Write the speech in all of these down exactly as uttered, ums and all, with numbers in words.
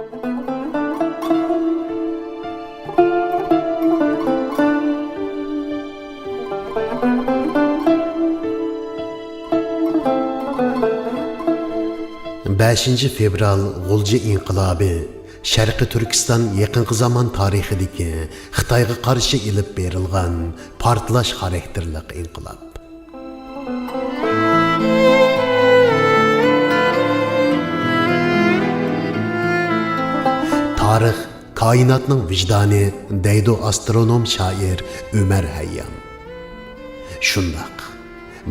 بەشىنچى فېۋرال غۇلجا ئىنقىلابى شەرقىي تۈركىستان يېقىنقى زامان تارىخىدىكى خىتايغا قارشى ئېلىپ بېرىلغان پارتلاش خاراكتېرلىق ئىنقىلاب. تارىخ كائىناتنىڭ ۋىجدانى دەيدۇ ئاسترونوم شائىر ئۆمەر ھەييام. شۇنداق،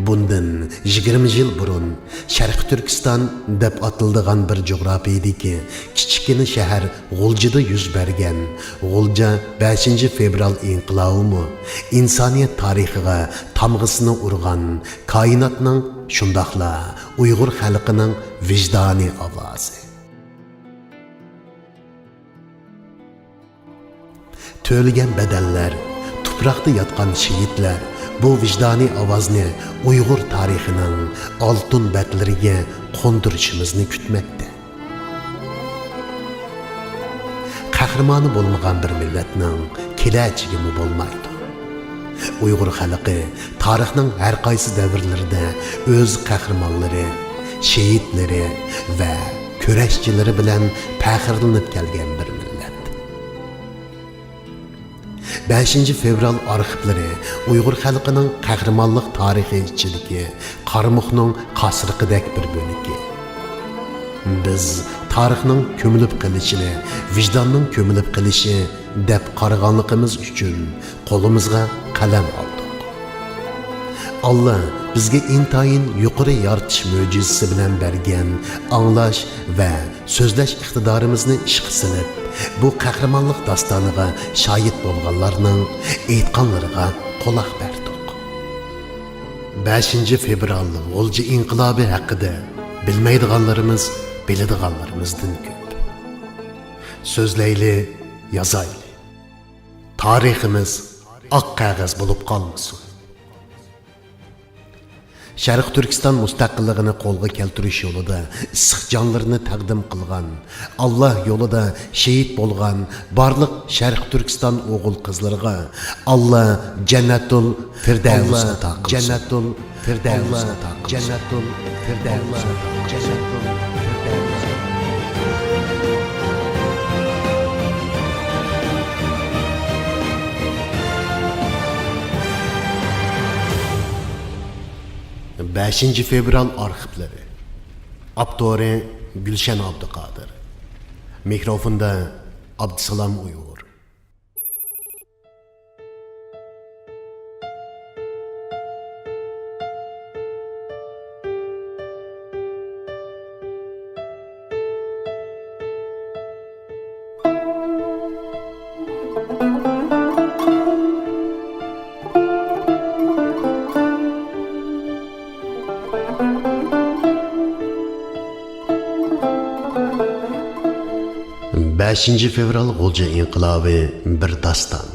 بۇندىن يىگىرمە يىل بۇرۇن شەرقىي تۈركىستان دەپ ئاتىلىدىغان بىر جۇغراپىيىدىكى كىچىككىنە شەھەر غۇلجىدا يۈز بەرگەن غۇلجا بەشىنچى فېۋرال ئىنقىلابىمۇ ئىنسانىيەت تارىخىغا تامغىسىنى ئۇرغان كائىناتنىڭ، شۇنداقلا ئۇيغۇر خەلقىنىڭ ۋىجدانىي ئاۋازى. تۆلىگەن بەدەللەر، تۇپراقتا ياتقان شېھىتلەر بۇ ۋىجدانىي ئاۋازنى ئۇيغۇر تارىخىنىڭ ئالتۇن بەتلىرىگە قوندۇرۇشىمىزنى كۈتمەكتە. قەھرىمانى بولمىغان بىر مىللەتنىڭ كېلەچىكىمۇ بولمايدۇ. ئۇيغۇر خەلقى تارىخنىڭ ھەر قايسى دەۋرلىرىدە ئۆز قەھرىمانلىرى، شېھىتلىرى ۋە كۈرەشچىلىرى بىلەن پەخىرلىنىپ كەلگەن بىر مىللەت. بەشىنچى فېۋرال ئارخىپلىرى ئۇيغۇر خەلقىنىڭ قەھرىمانلىق تارىخى ئىچىدىكى قارمۇقنىڭ قاسرىقىدەك بىر بۆلىكى. بىز تارىخنىڭ كۆمۈلۈپ قېلىشىنى ۋىجداننىڭ كۆمۈلۈپ قېلىشى دەپ قارىغانلىقىمىز ئۈچۈن قولىمىزغا قەلەم ئالدۇق. ئاللا بىزگە ئىنتايىن يۇقىرى يارىتىش مۆجىزىسى بىلەن بەرگەن ئاڭلاش ۋە سۆزلەش ئىقتىدارىمىزنى ئىشقا سېلىپ، بۇ قەھرىمانلىق داستانىغا شاھىت بولغانلارنىڭ ئېيتقانلىرىغا قۇلاق بەردۇق. بەشىنچى فېۋرال غۇلجا ئىنقىلابى ھەققىدە بىلمەيدىغانلىرىمىز بىلىدىغانلىرىمىزدىن كۆپ. سۆزلەيلى، يازايلى. تارىخىمىز ئاق قەغەز بولۇپ قالمىسۇن. شەرقىي تۈركىستان مۇستەقىللىقىنى قولغا كەلتۈرۈش يولىدا ئىسسىق جانلىرىنى تەقدىم قىلغان، ئاللا يولىدا شېھىت بولغان بارلىق شەرقىي تۈركىستان ئوغۇل-قىزلىرىغا ئاللا جەننەتۇل فىردەۋس ئاتا قىلسۇن. جەننەتۇل فىردەۋس ئاتا قىلسۇن. جەننەتۇل فىردەۋس ئاتا قىلسۇن. جەننەتۇل فىردەۋس ئاتا قىلسۇن. بەشىنچى فېۋرال ئارخىپلىرى. ئاپتورى گۈلشەن ئابدۇقادىر. مىكروفوندا ئابدۇسالام ئۇيغۇر. بەشىنچى فېۋرال غۇلجا ئىنقىلابى بىر داستان.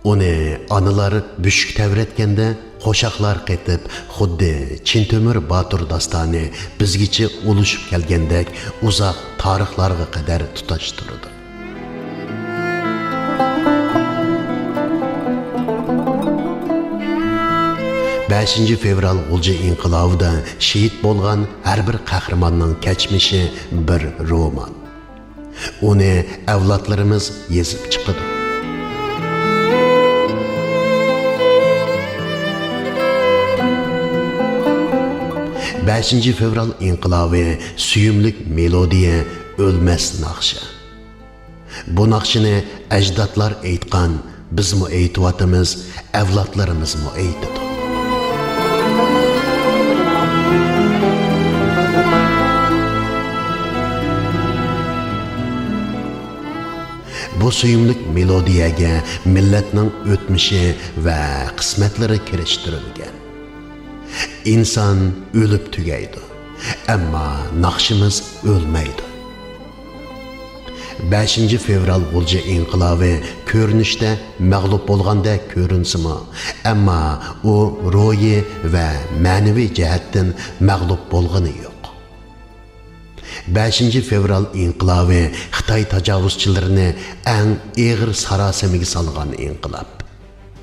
ئۇنى ئانىلار بۆشۈك تەۋرەتكەندە قوشاقلار قېتىپ، خۇددى چىن تۆمۈر باتۇر داستانى بىزگىچە ئۇلىشىپ كەلگەندەك ئۇزاق تارىخلارغا قەدەر تۇتاشتۇرىدۇ. بەشىنچى فېۋرال غۇلجا ئىنقىلابىدا شېھىت بولغان ھەر بىر قەھرىماننىڭ كەچمىشى بىر رومان. ئۇنى ئەۋلادلىرىمىز يېزىپ چىقىدۇ. بەشىنچى فېۋرال ئىنقىلابى سۆيۈملۈك مېلودىيە، ئۆلمەس ناخشا. بۇ ناخشىنى ئەجدادلار ئېيتقان، بىزمۇ ئېيتىۋاتىمىز، ئەۋلادلىرىمىزمۇ ئېيتىدۇ. بۇ سۆيۈملۈك مېلودىيەگە مىللەتنىڭ ئۆتمۈشى ۋە قىسمەتلىرى كىرىشتۈرۈلگەن. ئىنسان ئۆلۈپ تۈگەيدۇ، ئەمما ناخشىمىز ئۆلمەيدۇ. بەشىنچى فېۋرال غۇلجا ئىنقىلابى كۆرۈنۈشتە مەغلۇپ بولغاندەك كۆرۈنسىمۇ، ئەمما ئۇ روھىي ۋە مەنىۋى جەھەتتىن مەغلۇپ بولغىنى يوق. بەشىنچى فېۋرال ئىنقىلابى خىتاي تاجاۋۇزچىلىرىنى ئەڭ ئېغىر ساراسىمىگە سالغان ئىنقىلاب.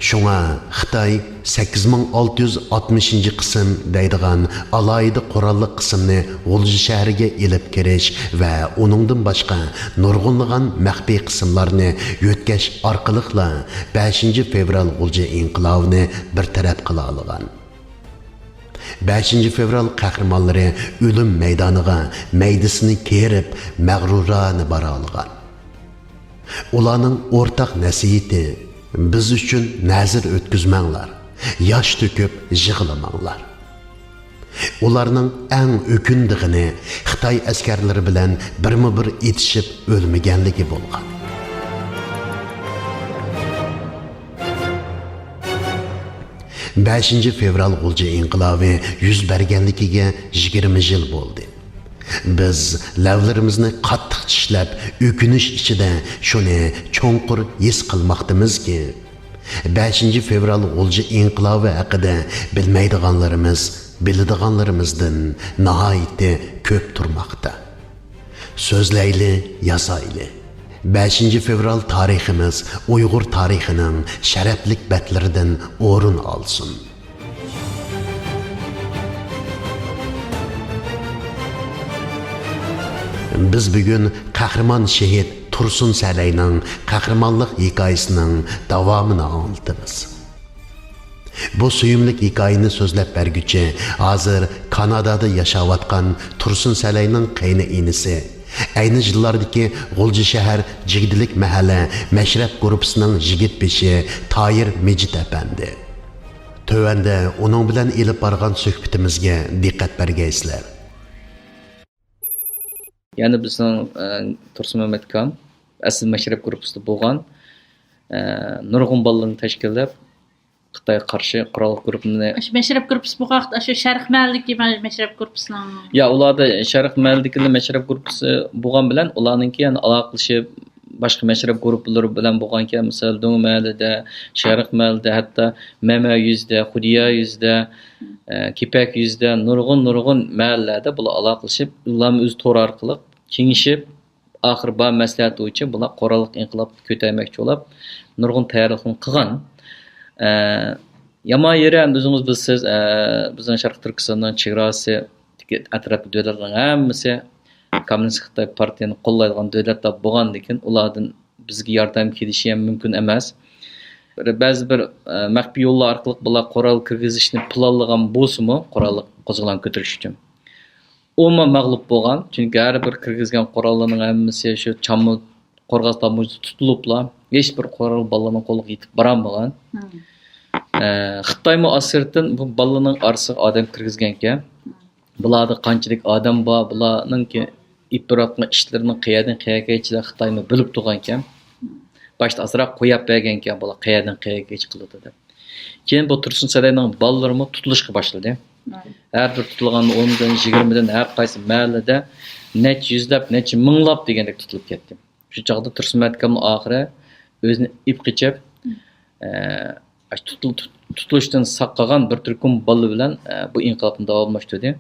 شۇڭا خىتاي سەككىز مىڭ ئالتە يۈز ئاتمىشىنچى قىسىم دەيدىغان ئالاھىدە قوراللىق قىسىمنى غۇلجا شەھىرىگە ئېلىپ كىرىش ۋە ئۇنىڭدىن باشقا نۇرغۇنلىغان مەخپىي قىسىملارنى يۆتكەش ئارقىلىقلا بەشىنچى فېۋرال غۇلجا ئىنقىلابىنى بىر تەرەپ قىلالىغان. بەشىنچى فېۋرال قەھرىمانلىرى ئۆلۈم مەيدانىغا مەيدىسىنى كېرىپ، مەغرۇرانە بارالىغان. ئۇلارنىڭ ئورتاق نەسىھىتى، «بىز ئۈچۈن نەزىر ئۆتكۈزمەڭلار، ياش تۆكۈپ يىغلىماڭلار.» ئۇلارنىڭ ئەڭ ئۆكۈنىدىغىنى خىتاي ئەسكەرلىرى بىلەن بىرمۇبىر ئېتىشىپ ئۆلمىگەنلىكى بولغان. بەشىنچى فېۋرال غۇلجا ئىنقىلابى يۈز بەرگەنلىكىگە يىگىرمە يىل بولدى. بىز لەۋلىرىمىزنى قاتتىق چىشلەپ، ئۆكۈنۈش ئىچىدە شۇنى چوڭقۇر ھېس قىلماقتىمىزكى، بەشىنچى فېۋرال غۇلجا ئىنقىلابى ھەققىدە بىلمەيدىغانلىرىمىز بىلىدىغانلىرىمىزدىن ناھايىتى كۆپ تۇرماقتا. سۆزلەيلى، ياسايلى. بەشىنچى فېۋرال تارىخىمىز ئۇيغۇر تارىخىنىڭ شەرەپلىك بەتلىرىدىن ئورۇن ئالسۇن. بىز بۈگۈن قەھرىمان شېھىت تۇرسۇن سەلەينىڭ قەھرىمانلىق ھېكايىسىنىڭ داۋامىنى ئاڭلىتىمىز. بۇ سۆيۈملۈك ھېكايىنى سۆزلەپ بەرگۈچى ھازىر كانادادا ياشاۋاتقان تۇرسۇن سەلەينىڭ قېيىنئىنىسى، ئەينى يىللاردىكى غۇلجا شەھەر جىگدىلىك مەھەللە مەشرەپ گۇرۇپپىسىنىڭ يىگىت بېشى تايىر مىجىت ئەپەندى. تۆۋەندە ئۇنىڭ بىلەن ئېلىپ بارغان سۆھبىتىمىزگە دىققەت بەرگەيسىلەر. يەنە بىزنىڭ، ئە، تۇرسۇن مەمەت ئاكام ئەسلى مەشرەپ گۇرۇپپىسىدا بولغان، ئە، نۇرغۇن بالىلارنى تەشكىللەپ، خىتايغا قارشى قوراللىق گۇرۇپپىنى. ئاشۇ مەشرەپ گۇرۇپپىسى بولغان ۋاقىتتا، ئاشۇ شەرق مەھەللىدىكى مە-، مەشرەپ گۇرۇپپىسىنىڭ. يا، ئۇلاردا شەرق مەھەللىدىكى مەشرەپ گۇرۇپپىسى بولغان بىلەن، ئۇلارنىڭكى يەنە ئالاقىلىشىپ، باشقا مەشرەپ گۇرۇپپىلىرى بىلەن بولغانكەن، مىسال، دۆڭ مەھەللىدە، شەرق مەھەللىدە، ھەتتا مەمە يۈزىدە، خۇدىيا يۈزىدە، ئە، كېپەك يۈزىدە، نۇرغۇن، نۇرغۇن مەھەللىلەردە بۇلار ئالاقىلىشىپ، ئۇلارمۇ ئۆزى تور ئارقىلىق كېڭىشىپ، ئاخىرى بار مەسلىھەت بويىچە بۇلار قوراللىق ئىنقىلاب كۆتەرمەكچى بولۇپ، نۇرغۇن تەييارلىقلارنى قىلغان. ئە، يامان يېرى، ئەمدى ئۆزىڭىز بىلىسىز، ئە، بىزنىڭ شەرقىي تۈركىستاننىڭ چېگراسى ئەتراپتىكى دۆلەتلەرنىڭ ھەممىسى كوممۇنىست خىتاي پارتىيىنى قوللايدىغان دۆلەتلەر بولغاندىكىن، ئۇلاردىن بىزگە ياردەم كېلىشى ھەم مۇمكىن ئەمەس. بىر، بەزى بىر، ئە، مەخپىي يوللار ئارقىلىق بۇلار قورال كىرگۈزۈشنى پىلانلىغان بولسىمۇ، قوراللىق قوزغىلاڭ كۆتۈرۈش ئۈچۈن، ئۇمۇ مەغلۇپ بولغان. چۈنكى ھەر بىر كىرگۈزگەن قوراللارنىڭ ھەممىسى شۇ چامما قورغاس تاموژنىسىدا تۇتۇلۇپلا، ھېچ بىر قورال بالىلارنىڭ قولىغا يېتىپ بارالمىغان. مم. ئە، خىتايمۇ ئاستىرتىن بۇ بالىلارنىڭ ئارىسىغا ئادەم كىرگۈزگەنكەن. مم. بۇلاردا قانچىلىك ئادەم بار، بۇلارنىڭكى ئېلىپ بارىدىغان ئىشلىرىنىڭ قەيەردىن قەيەرگىچىلەر خىتايمۇ بىلىپ تۇرغانكەن. مم. باشتا ئازراق قويۇپ بەرگەنكەن، بۇلار قەيەردىن قەيەرگىچە قىلىدۇ دەپ. كېيىن بۇ تۇرسۇن سەلەينىڭ بالىلىرىمۇ تۇتۇلۇشقا باشلىدى. مم. ھەر بىر تۇتۇلغان ئوندىن، يىگىرمىدىن ھەر قايسى مەھەللىدە نەچچە يۈزلەپ، نەچچە مىڭلاپ دېگەندەك تۇتۇلۇپ كەتتى. شۇ چاغدا تۇرسۇن مەمەت ئاكاممۇ ئاخىرى ئۆزىنى ئېلىپ قېچىپ، مم. ئە، ئاشۇ تۇتۇل-، تۇت-، تۇتۇلۇشتىن ساقلىغان بىر تۈركۈم بالىلار بىلەن، ئە، بۇ ئىنقىلابنى داۋاملاشتۇردى.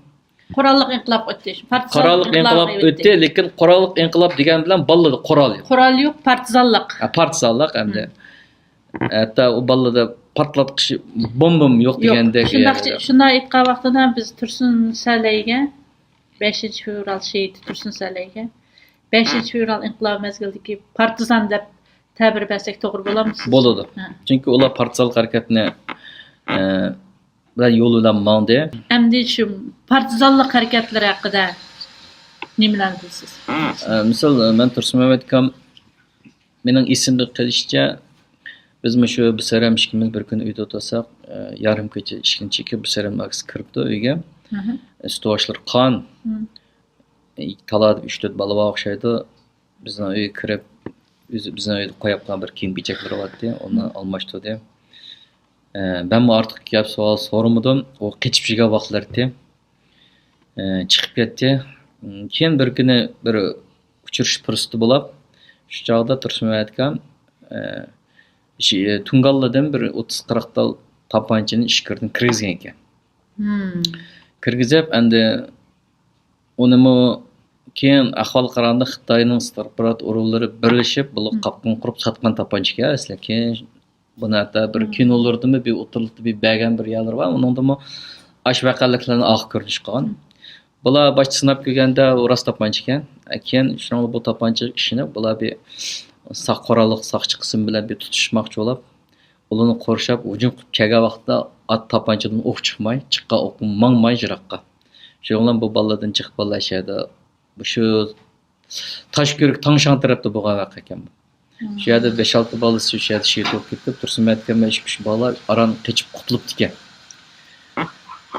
قوراللىق ئىنقىلاب ئۆتتى. پارتىزانلىق قوراللىق ئىنقىلاب ئىنقىلاب ئۆتتى، لېكىن قوراللىق ئىنقىلاب دېگەن بىلەن بالىلاردا قورال يوق. قورال يوق، پارتىزانلىق. ھە، پارتىزانلىق ئەمدى. مم. ھەتتا ئۇ بالىلاردا پارتلاتقۇچ بومبىمۇ يوق يوق. دېگەندەك. شۇنداق، شۇنداق ئېيتقان ۋاقتىدا بىز تۇرسۇن سەلەيگە، بەشىنچى فېۋرال شېھىتى تۇرسۇن سەلەيگە، بەشىنچى فېۋرال ئىنقىلابى مەزگىلىدىكى پارتىزان دەپ تەبىر بەرسەك توغرا بولامدۇ سىز؟ بولىدۇ. ھە. چۈنكى ئۇلار پارتىزانلىق ھەرىكەتنى، ئە، بىلەن يول بىلەن ماڭدى. ئەمدى شۇ پارتىزانلىق ھەرىكەتلىرى ھەققىدە نېمىلەرنى بىلىسىز؟ ئە، مىسال، مەن تۇرسۇن مەمەت ئاكام، مېنىڭ ئېسىمدە قېلىشىچە، بىز مۇشۇ بىسەرەم ئىككىمىز بىر كۈنى ئۆيدە ئولتۇرساق، ئە، يارىم كېچە ئىشىكنى چېكىپ، بىسەرەم ئاكىسى كىرىپتۇ ئۆيگە. مم. ئۈستى باشلىرى قان. مم. تالادا ئۈچ تۆت بالا بار ئوخشايدۇ. بىزنىڭ ئۆيگە كىرىپ، ئۆزى بىزنىڭ ئۆيدە قويۇپ قالغان بىر كىيىم-كېچەكلىرى بارتتى، ئۇنى مم. ئالماشتۇردى. ئە، مەنمۇ ئارتۇق گەپ سوئال سورىمىدىم. ئۇ قېچىپ يۈرگەن ۋاقىتلىرى ئىدى. ئە، چىقىپ كەتتى. كېيىن بىر كۈنى بىر ئۇچرىشىش پۇرسىتى بولۇپ، شۇ چاغدا تۇرسۇن مەمەت ئاكام، ئە، شى-، تۇڭگانلىدىن بىر ئوتتۇز قىرىق تال تاپانچىنى ئىچكىرىدىن كىرگۈزگەن ئىكەن. مم. كىرگۈزۈپ، ئەمدى ئۇنىمۇ كېيىن ئەھۋال قارىغاندا خىتاينىڭ ستارپرات ئورۇنلىرى بىرلىشىپ، بۇلار قاپقان قۇرۇپ ساتقان تاپانچا ئىكەن ئەسلى. كېيىن بۇنى ھەتتا بىر كىنولىرىدىمۇ بىر ئوتتۇرىلىقتا بىر بەرگەن بىر يەرلىرى بار. ئۇنىڭدىمۇ ئاشۇ ۋەقەلىكلەرنى ئارقا كۆرۈنۈش قىلغان. بۇلار باشتا سىناپ كۆرگەندە ئۇ راست تاپانچا ئىكەن. كېيىن شۇنىڭغا بۇ تاپانچىغا ئىشىنىپ، بۇلار بىر ساق قوراللىق ساقچى قىسىم بىلەن بىر تۇتۇشماقچى بولۇپ، ئۇلارنى قورشاپ ھۇجۇم قىلىپ كەلگەن ۋاقىتتا ئات تاپانچىدىن ئوق چىقماي، چىققان ئوق ماڭماي يىراققا. شۇنىڭ بىلەن بۇ بالىلاردىن جىق بالىلار ئىچەردە شۇ تاشكۆۋرۈك تاڭشاڭ تەرەپتە بولغان ۋەقە ئىكەن بۇ. شۇ يەردە بەش-ئالتە بالىسى شۇ يەردە شېھىت بولۇپ كېتىپ، تۇرسۇنمەمەت ئىكەن بىلەن ئىككى-ئۈچ بالا ئاران قېچىپ قۇتۇلۇپتىكەن.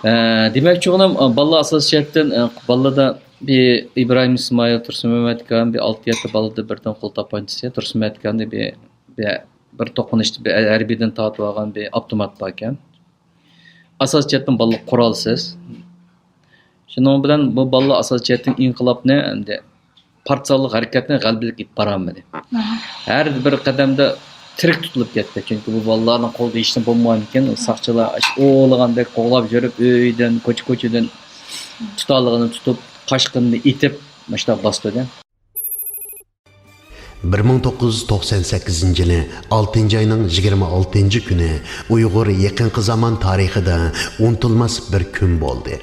ئە، دېمەكچى بولغىنىم، بالىلار ئاساسىي جەھەتتىن، ئە، بالىلاردا بىر ئىبراھىم ئىسمائىل، تۇرسۇنمەمەت ئىكەن، بىر ئالتە-يەتتە بالىدا بىردىن قول تاپانچىسى، تۇرسۇنمەمەت ئىكەندە بىر، بىر، بىر توقۇنۇشتا بىر ھەربىيدىن تارتىۋالغان بىر ئاپتومات بار ئىكەن. ئاساسىي جەھەتتىن بالىلار قورالسىز. شۇنىڭ بىلەن بۇ بالىلار ئاساسىي جەھەتتىن ئىنقىلابنى ئەمدى پارتىزانلىق ھەرىكەتنى غەلىبىلىك ئېلىپ بارالمىدى. ھەر بىر قەدەمدە تىرىك تۇتۇلۇپ كەتتى. چۈنكى بۇ بالىلارنىڭ قولىدا ھېچنېمە بولمىغانىكەن، ساقچىلار ئاشۇ ئوۋلىغاندەك قوغلاپ يۈرۈپ، ئۆيدىن، كوچا-كوچىدىن تۇتالىغىنى تۇتۇپ، قاچقىنىنى ئېتىپ، مۇشۇنداق باستى. بىر مىڭ توققۇز يۈز توقسان سەككىزىنچى يىلى ئالتىنچى ئاينىڭ يىگىرمە ئالتىنچى كۈنى ئۇيغۇر يېقىنقى زامان تارىخىدا ئۇنتۇلماس بىر كۈن بولدى.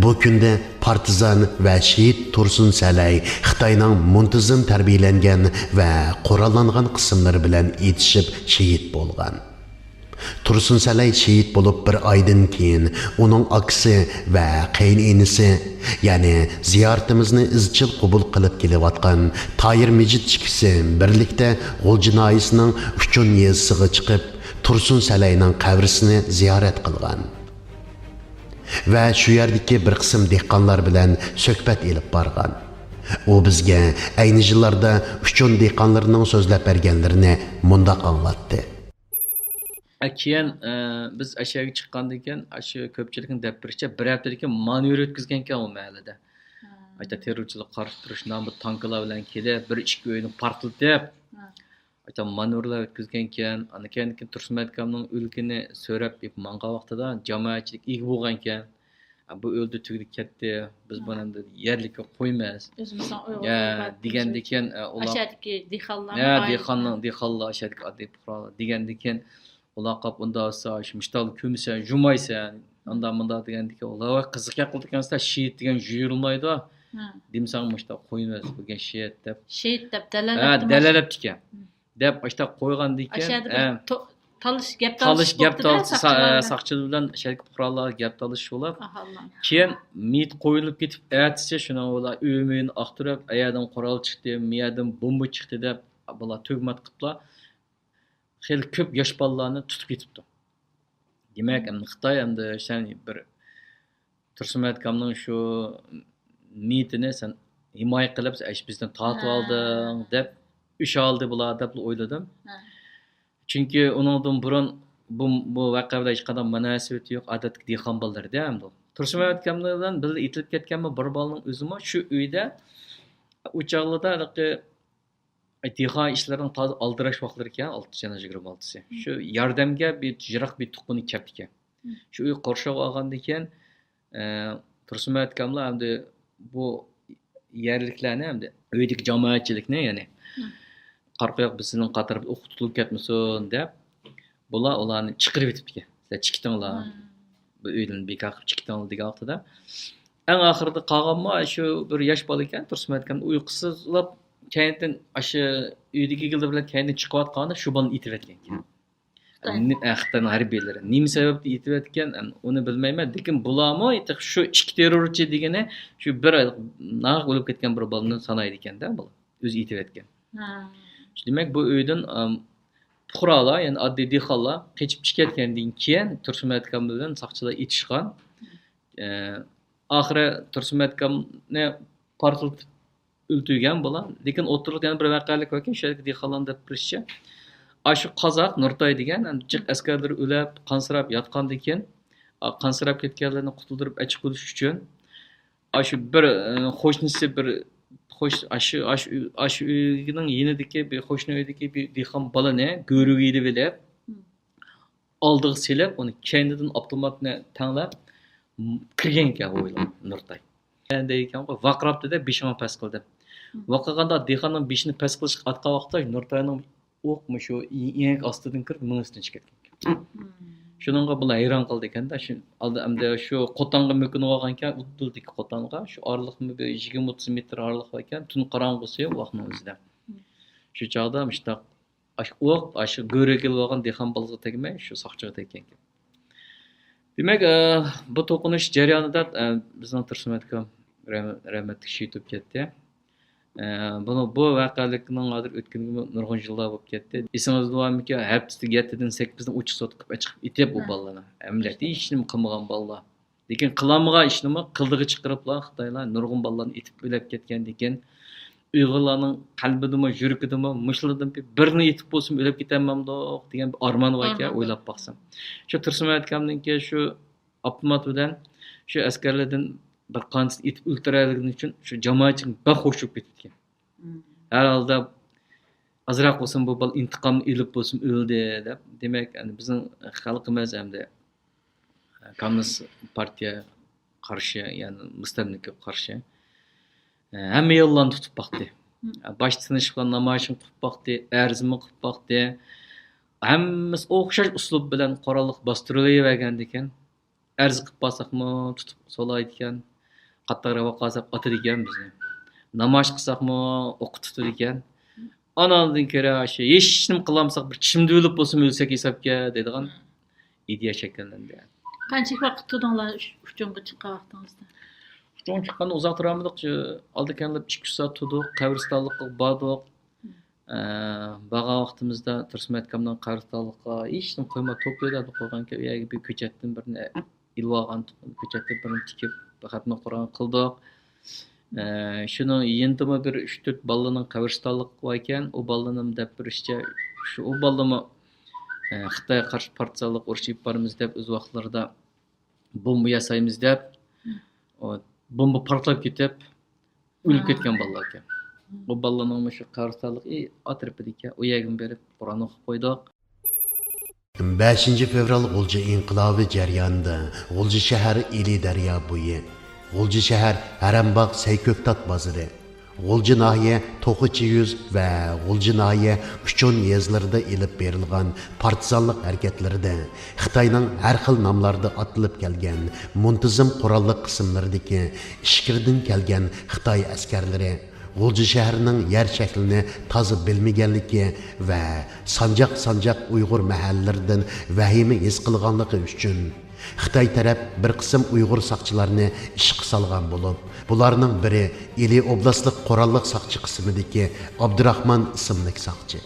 بۇ كۈندە پارتىزان ۋە شېھىت تۇرسۇن سەلەي خىتاينىڭ مۇنتىزىم تەربىيەلەنگەن ۋە قوراللانغان قىسىملىرى بىلەن ئېتىشىپ شېھىت بولغان. تۇرسۇن سەلەي شېھىت بولۇپ بىر ئايدىن كېيىن ئۇنىڭ ئاكىسى ۋە قېيىنئىنىسى، يەنى زىيارىتىمىزنى ئىزچىل قوبۇل قىلىپ كېلىۋاتقان تاھىر مىجىت ئىككىسى بىرلىكتە غۇلجا ناھىيەسىنىڭ ئۇچۇن يېزىسىغا چىقىپ، تۇرسۇن سەلەينىڭ قەبرىسىنى زىيارەت قىلغان ۋە شۇ يەردىكى بىر قىسىم دېھقانلار بىلەن سۆھبەت ئېلىپ بارغان. ئۇ بىزگە ئەينى يىللاردا ئۇچۇن دېھقانلىرىنىڭ سۆزلەپ بەرگەنلىرىنى مۇنداق ئاڭلاتتى. كېيىن، ئە، بىز ئەشەگە چىققاندىن كېيىن، ئاشۇ كۆپچىلىكنىڭ دەپ بېرىشىچە، بىر ھەپتىدىن كېيىن مانېۋىر ئۆتكۈزگەنكەن ئۇ مەھەللىدە. ئايتا تېررورچىلىققا قارشى تۇرۇش نامىدا تانكىلار بىلەن كېلىپ، بىر ئىككى ئۆينى پارتلىتىپ، ئايتا مانېۋىرلار ئۆتكۈزگەنكەن. ئاندىن كېيىن، كېيىن تۇرسۇنمەمەت ئاكامنىڭ ئۆلگىنى سۆرەپ ئېلىپ ماڭغان ۋاقتىدا جامائەتچىلىك ئىگە بولغانكەن. بۇ ئۆلدى، تۈگىدى، كەتتى. بىز بۇنى ئەمدى يەرلىككە قويمايمىز. ئۆزىمىزنىڭ ئۇيغۇر دېگەندىكىن، ئۇلار ئاشەدىكى دېھقانلار، دېھقانلار، ئاشەدىكى ئاددىي پۇقرالار دېگەندىكىن، ئۇلار قاپ ئۇنداق بولسا شۇ مۇشتاقلا كۆمىسەن، يۇمايسەن، ئاندا مۇندا دېگەندىكىن، ئۇلار ۋاي قىزىق گەپ قىلىدىكەنسىلەر، شېھىت دېگەن يۇيۇلمايدۇ دېمىسەڭ، مۇشتاق قويمايمىز بۇ گەپ شېھىت دەپ. شېھىت دەپ دەلىللەپتىكەن. دەپ ئاشتاق قويغاندىكىن، ئاشەدە بىر تالىش گەپ تالىش، گەپ تالىش، ساقچىلار بىلەن ئاشەدىكى پۇقرالار گەپ تالىشىش بولۇپ، كېيىن مېيىت قويۇلۇپ كېتىپ، ئەتىسى شۇنىڭ بىلەن ئۆي مۆيىنى ئاختۇرۇپ، ئەيەردىن قورال چىقتى، مىيەردىن بومبا چىقتى دەپ، بۇلار تۆھمەت قىلىپلا خېلى كۆپ ياش بالىلارنى تۇتۇپ كېتىپتۇ. دېمەك، ئەمدى خىتاي ئەمدى سەن بىر تۇرسۇنمەمەت ئاكامنىڭ شۇ نىيىتىنى سەن ھىمايە قىلىپ، ئەش بىزدىن تارتىۋالدىڭ دەپ ئۈشالدى بۇلار دەپلا ئويلىدىم. چۈنكى ئۇنىڭدىن بۇرۇن بۇ، بۇ ۋەقە بىلەن ھېچقانداق مۇناسىۋىتى يوق، ئادەتتىكى دېھقان بالىلىرىدى ئەمدى. تۇرسۇنمەمەت ئاكام بىلەن بىللە ئېتىلىپ كەتكەن بىر بالىنىڭ ئۆزىمۇ شۇ ئۆيدە ئۇ چاغلىرىدا ھېلىقى دېھقان ئىشلىرىنىڭ تازا ئالدىراش ۋاقىتلىرى ئىكەن، ئالتىنچى ئاينىڭ يىگىرمە ئالتىسى. شۇ ياردەمگە بىر يىراق بىر تۇغقىنى كەپتىكەن. شۇ ئۆي قورشاۋغا ئالغاندىن كېيىن، ئە، تۇرسۇنمەمەت ئاكاملا ئەمدى بۇ يەرلىكلەرنى، ئەمدى ئۆيدىكى جامائەتچىلىكنى، يەنى، قارا قويۇق بىز سىلەرنىڭ قاتارىمىزدا ئوققا تۇتۇلۇپ كەتمىسۇن دەپ، بۇلار ئۇلارنى چىقىرىۋېتىپتىكەن. سىلەر چىقىتىڭلار. بۇ ئۆيدىن بىكار قىلىپ چىقىتىڭلار دېگەن ۋاقتىدا. ئەڭ ئاخىرىدا قالغانمۇ شۇ بىر ياش بالا ئىكەن، تۇرسۇنمەمەت ئاكام ئۇيقۇسىزلاپ، كەينىدىن ئاشۇ ئۆيدىكى ئىگىلىرى بىلەن كەينىدىن چىقىۋاتقاندا شۇ بالىنى ئېتىۋەتكەنىكەن. خىتاينىڭ ھەربىيلىرى. نېمە سەۋەبتىن ئېتىۋەتكەن، ئۇنى بىلمەيمەن. لېكىن بۇلارمۇ شۇ ئىككى تېررورچى دېگىنى شۇ بىر ناھەق ئۆلۈپ كەتكەن بىر بالىنى سانايدىكەن-دە، بۇلار. ئۆزى ئېتىۋەتكەن. دېمەك، بۇ ئۆيدىن، ئام، پۇقرالار، يەنى ئاددىي دېھقانلار قېچىپ چىقىپ كەتكەندىن كېيىن تۇرسۇنمەمەت ئاكام بىلەن ساقچىلار ئېتىشقان. ئە، ئاخىرى تۇرسۇنمەمەت ئاكامنى پارتلىتىپ ئۆلتۈرگەن بۇلار. لېكىن ئوتتۇرىلىقتا يەنە بىر ۋەقەلىك باركەن، شۇ يەردىكى دېھقانلارنىڭ دەپ بېرىشىچە، ئاشۇ قازاق نۇرتاي دېگەن، ئەمدى جىق ئەسكەرلىرى ئۆلۈپ، قانسىراپ ياتقاندىن كېيىن، ئا، قانسىراپ كەتكەنلەرنى قۇتۇلدۇرۇپ ئەچىقىۋېلىش ئۈچۈن، ئاشۇ بىر، ئە، قوشنىسى بىر، قوش-، ئاشۇ، ئاشۇ، ئاشۇ ئۆينىڭ يېنىدىكى بىر قوشنا ئۆيدىكى بىر دېھقان بالىنى گۆرۈگە ئېلىۋېلىپ، ئالدىغا سېلىپ، ئۇنى كەينىدىن ئاپتوماتنى تەڭلەپ، م-، كىرگەنكەن ھويلىغا نۇرتاي. دەيدىكەنغۇ، ۋارقىراپتۇ دەپ بېشىڭنى پەس قىلدىم. ۋارقىرىغاندا دېھقاننىڭ بېشىنى پەس قىلىشقا ئاتقان ۋاقىتتا نۇرتاينىڭ ئوق مۇشۇ ئېڭەك ئاستىدىن كىرىپ مېڭىسىدىن چىقىپ كەتكەن. شۇنىڭغا بۇلار ھەيران قالدى ئىكەندە، شۇ ئالدى ئەمدى شۇ قوتانغا مۆكۈنۈپ ئالغان ئىكەن، ئۇدۇلدىكى قوتانغا، شۇ ئارىلىقمۇ بىر يىگىرمە ئوتتۇز مېتىر ئارىلىق بار ئىكەن، تۈن قاراڭغۇسى ۋاقنىڭ ئۆزىدە. شۇ چاغدا مۇشۇنداق ئاشۇ ئوق، ئاشۇ گۆرۈگە كېلىپ ئالغان دېھقان بالىسىغا تەگمەي، شۇ ساقچىغا تەگكەنىكەن. دېمەك، ئە، بۇ توقۇنۇش جەريانىدا، ئە، بىزنىڭ تۇرسۇن ئەتكام رەھمەتلىك شېھىت بولۇپ كەتتى. ئە، بۇنىڭ، بۇ ۋەقەلىكنىڭ ھازىر ئۆتكىنىگىمۇ نۇرغۇن يىللار بولۇپ كەتتى. ئېسىڭىزدە بارمىكىن، ھەپتىسىدە يەتتىدىن سەككىزنى ئوچۇق سوتقا چىقىپ ئېتىپ، ئۇ بالىلارنى. ئەمەلىيەتتە ھېچنېمە قىلمىغان بالىلار. لېكىن قىلالمىغان ئىشنىمۇ قىلدىغا چىقىرىپلا خىتايلار نۇرغۇن بالىلارنى ئېتىپ ئۆلۈپ كەتكەندىكىن، ئۇيغۇرلارنىڭ قەلبىدىمۇ، يۈرىكىدىمۇ مۇشۇلاردىن بىرىنى ئېتىپ بولسىمۇ ئۆلۈپ كېتەلمەمدۇق دېگەن بىر ئارمان باركەن، ئارمان. ئويلاپ باقسام. شۇ تۇرسۇن ئەتكامنىڭكى شۇ ئاپتومات بىلەن شۇ ئەسكەرلەردىن بىر قانچىسىنى ئېتىپ ئۆلتۈرەلىگىنى ئۈچۈن شۇ جامائەتچىلىك بەك خوش بولۇپ كېتىپتىكەن. ھەر ھالدا ئازراق بولسۇن بۇ بالا ئىنتىقامنى ئېلىپ بولسۇن ئۆلدى دەپ. دېمەك، ئەنە بىزنىڭ خەلقىمىز ئەمدى كوممۇنىست پارتىيە قارشى، يەنى مۇستەملىكىگە قارشى، ھەممە يوللارنى تۇتۇپ باقتى. باشتا تىنچلىق بىلەن نامايىشمۇ قىلىپ باقتى، ئەرزمۇ قىلىپ باقتى. ھەممىسى ئوخشاش ئۇسلۇب بىلەن قوراللىق باستۇرۇلۇۋەرگەندىكىن، ئەرز قىلىپ بارساقمۇ تۇتۇپ سولايدىكەن، قاتتىقراق ۋارقىرىساق ئاتىدىكەن بىزنى. نامايىش قىلساقمۇ ئوققا تۇتىدىكەن. ئاناندىن كېرە شۇ ھېچنېمە قىلالمىساق، بىر چىشىمدا ئۆلۈپ بولسىمۇ ئۆلسەك ھېسابكەن دەيدىغان ئىدىيە شەكىللەندى. قانچىلىك ۋاقىت تۇردۇڭلار ئۇچ-، ئۇچۇڭغا چىققان ۋاقتىڭىزدا؟ ئۇچۇڭغا چىققاندا ئۇزاق تۇرالمىدۇق. شۇ ئالدى كەينىدە ئىككى ئۈچ سائەت تۇردۇق، قەبرىستانلىققا باردۇق. ئە، بارغان ۋاقتىمىزدا تۇرسۇن ئەتكامنىڭ قەبرىستانلىقىغا ھېچنېمە قويماي توپلىدى، قويغان ئىكەن. ئۇ يەرگە بىر كۆچەتتىن بىرنى ئېلىۋالغان، كۆچەتتىن بىرنى تىكىپ، خەتنە قۇرئان قىلدۇق. ئە، شۇنىڭ يېنىدىمۇ بىر ئۈچ تۆت بالىنىڭ قەبرىستانلىقى بار ئىكەن. ئۇ بالىنىڭ دەپ بېرىشىچە، شۇ ئۇ بالىمۇ، ئە، خىتايغا قارشى پارتىزانلىق ئۇرۇشى ئېلىپ بارىمىز دەپ، ئۆز ۋاقىتلىرىدا بومبا ياسايمىز دەپ، ئۇ بومبا پارتلاپ كېتىپ، ئۆلۈپ كەتكەن بالىلار ئىكەن. ئۇ بالىلارنىڭ مۇشۇ قەبرىستانلىقى ئەتراپىدىكەن. ئۇ يەرگىمۇ بېرىپ قۇرئان ئوقۇپ قويدۇق. بەشىنچى فېۋرال غۇلجا ئىنقىلابى جەريانىدا غۇلجا شەھەر ئىلى دەريا بويى، غۇلجا شەھەر ھەرەمباغ سەيكۆكتات بازىرى، غۇلجا ناھىيە توخۇچى يۈز ۋە غۇلجا ناھىيە ئۈچون يېزىلىرىدا ئېلىپ بېرىلغان پارتىزانلىق ھەرىكەتلىرىدە خىتاينىڭ ھەر خىل ناملاردا ئاتىلىپ كەلگەن مۇنتىزىم قوراللىق قىسىملىرىدىكى ئىچكىرىدىن كەلگەن خىتاي ئەسكەرلىرى غۇلجا شەھىرىنىڭ يەر شەكلىنى تازا بىلمىگەنلىكى ۋە سانجاق-سانجاق ئۇيغۇر مەھەللىلىرىدىن ۋەھىمە ھېس قىلغانلىقى ئۈچۈن، خىتاي تەرەپ بىر قىسىم ئۇيغۇر ساقچىلارنى ئىشقا سالغان بولۇپ، بۇلارنىڭ بىرى ئىلى ئوبلاستلىق قوراللىق ساقچى قىسىمىدىكى ئابدۇراخمان ئىسىملىك ساقچى.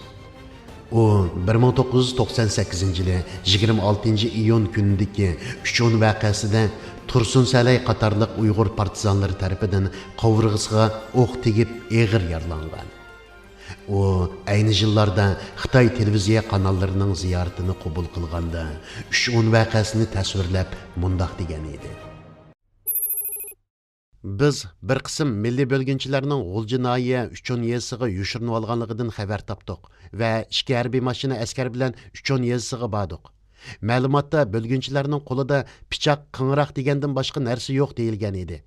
ئۇ بىر مىڭ توققۇز يۈز توقسان سەككىزىنچى يىلى يىگىرمە ئالتىنچى ئىيۇن كۈنىدىكى ئۈچ ئون ۋەقەسىدە تۇرسۇن سەلەي قاتارلىق ئۇيغۇر پارتىزانلىرى تەرىپىدىن قوۋۇرغىسىغا ئوق تېگىپ ئېغىر يارىلانغان. ئۇ ئەينى يىللاردا خىتاي تېلېۋىزىيە قاناللىرىنىڭ زىيارىتىنى قوبۇل قىلغاندا، ئۈچ ئون ۋەقەسىنى تەسۋىرلەپ مۇنداق دېگەن ئىدى. بىز بىر قىسىم مىللىي بۆلگۈنچىلەرنىڭ غۇلجا ناھىيە ئۈچون يېزىسىغا يوشۇرۇنۇۋالغانلىقىدىن خەۋەر تاپتۇق ۋە ئىككى ھەربىي ماشىنا ئەسكەر بىلەن ئۈچون يېزىسىغا باردۇق. مەلۇماتتا بۆلگۈنچىلەرنىڭ قولىدا پىچاق، قىڭراق دېگەندىن باشقا نەرسە يوق دېيىلگەن ئىدى.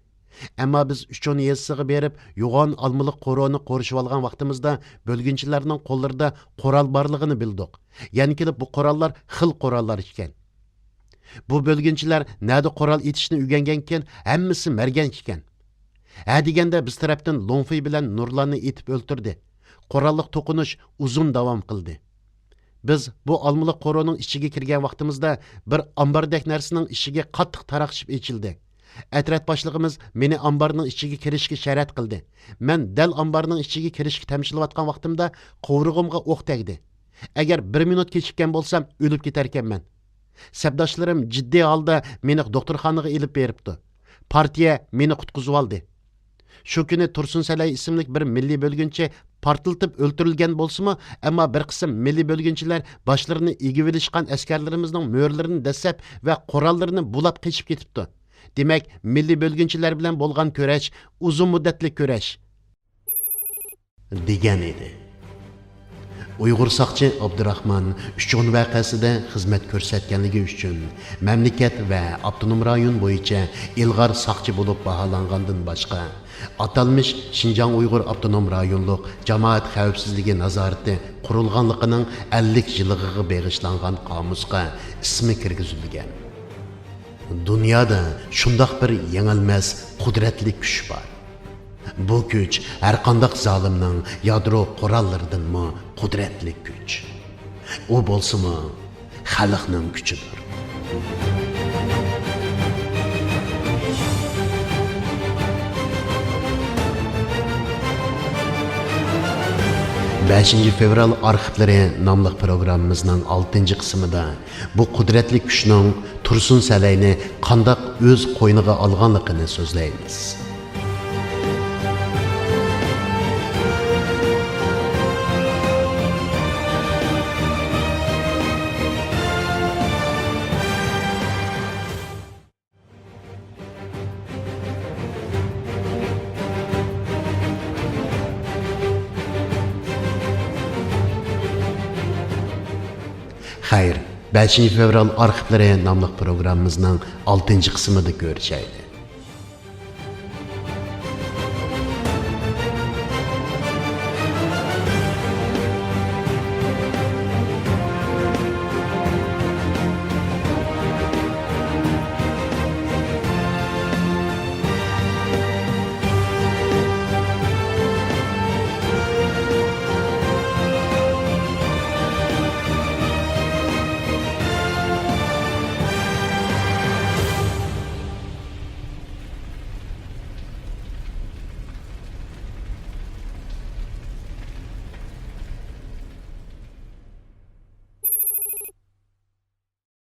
ئەمما بىز ئۈچون يېزىسىغا بېرىپ، يوغان ئالمىلىق قورۇنى قورشىۋالغان ۋاقتىمىزدا، بۆلگۈنچىلەرنىڭ قوللىرىدا قورال بارلىقىنى بىلدۇق. يەنە كېلىپ بۇ قوراللار خىل قوراللار ئىكەن. بۇ بۆلگۈنچىلەر نەدە قورال ئېتىشنى ئۆگەنگەنكىن، ھەممىسى مەرگەنچ ئىكەن. ھە دېگەندە بىز تەرەپتىن لوڭفېي بىلەن نۇرلاننى ئېتىپ ئۆلتۈردى. قوراللىق توقۇنۇش ئۇزۇن داۋام قىلدى. بىز بۇ ئالمىلىق قورۇنىڭ ئىچىگە كىرگەن ۋاقتىمىزدا، بىر ئامباردەك نەرسىنىڭ ئىشىكى قاتتىق تاراقشىپ ئېچىلدى. ئەترەت باشلىقىمىز مېنى ئامبارنىڭ ئىچىگە كىرىشكە شەرەت قىلدى. مەن دەل ئامبارنىڭ ئىچىگە كىرىشكە تەمشىلىۋاتقان ۋاقتىمدا، قوۋۇرغۇمغا ئوق تەگدى. ئەگەر بىر مىنۇت كېچىككەن بولسام، ئۆلۈپ كېتەركەنمەن. سەپداشلىرىم جىددىي ھالدا مېنى دوختۇرخانىغا ئېلىپ بېرىپتۇ. پارتىيە مېنى قۇتقۇزۇۋالدى. شۇ كۈنى تۇرسۇن سەلەي ئىسىملىك بىر مىللىي بۆلگۈنچى پارتلىتىپ ئۆلتۈرۈلگەن بولسىمۇ، ئەمما بىر قىسىم مىللىي بۆلگۈنچىلەر باشلىرىنى ئېگىۋېلىشقان ئەسكەرلىرىمىزنىڭ مۈرىلىرىنى دەسسەپ ۋە قوراللىرىنى بۇلاپ قېچىپ كېتىپتۇ. دېمەك، مىللىي بۆلگۈنچىلەر بىلەن بولغان كۈرەش ئۇزۇن مۇددەتلىك كۈرەش. دېگەن ئىدى. ئۇيغۇر ساقچى ئابدۇراخمان ئۈچ ئون ۋەقەسىدە خىزمەت كۆرسەتكەنلىكى ئۈچۈن مەملىكەت ۋە ئاپتونوم رايون بويىچە ئىلغار ساقچى بولۇپ باھالانغاندىن باشقا، ئاتالمىش شىنجاڭ ئۇيغۇر ئاپتونوم رايونلۇق جامائەت خەۋپسىزلىكى نازارىتى قۇرۇلغانلىقىنىڭ ئەللىك يىللىقىغا بېغىشلانغان قامۇسقا ئىسمى كىرگۈزۈلگەن. دۇنيادا شۇنداق بىر يېڭىلمەس قۇدرەتلىك كۈچ بار. بۇ كۈچ ھەرقانداق زالىمنىڭ يادرو قوراللىرىدىنمۇ قۇدرەتلىك كۈچ. ئۇ بولسىمۇ خەلقنىڭ كۈچىدۇر. بەشىنچى فېۋرال ئارخىپلىرى ناملىق پروگراممىمىزنىڭ ئالتىنچى قىسمىدا بۇ قۇدرەتلىك كۈچنىڭ تۇرسۇن سەلەينى قانداق ئۆز قوينىغا ئالغانلىقىنى سۆزلەيمىز. خەير، بەشىنچى فېۋرال ئارخىپلىرى ناملىق پروگراممىمىزنىڭ ئالتىنچى قىسمىدا كۆرۈشەيلى.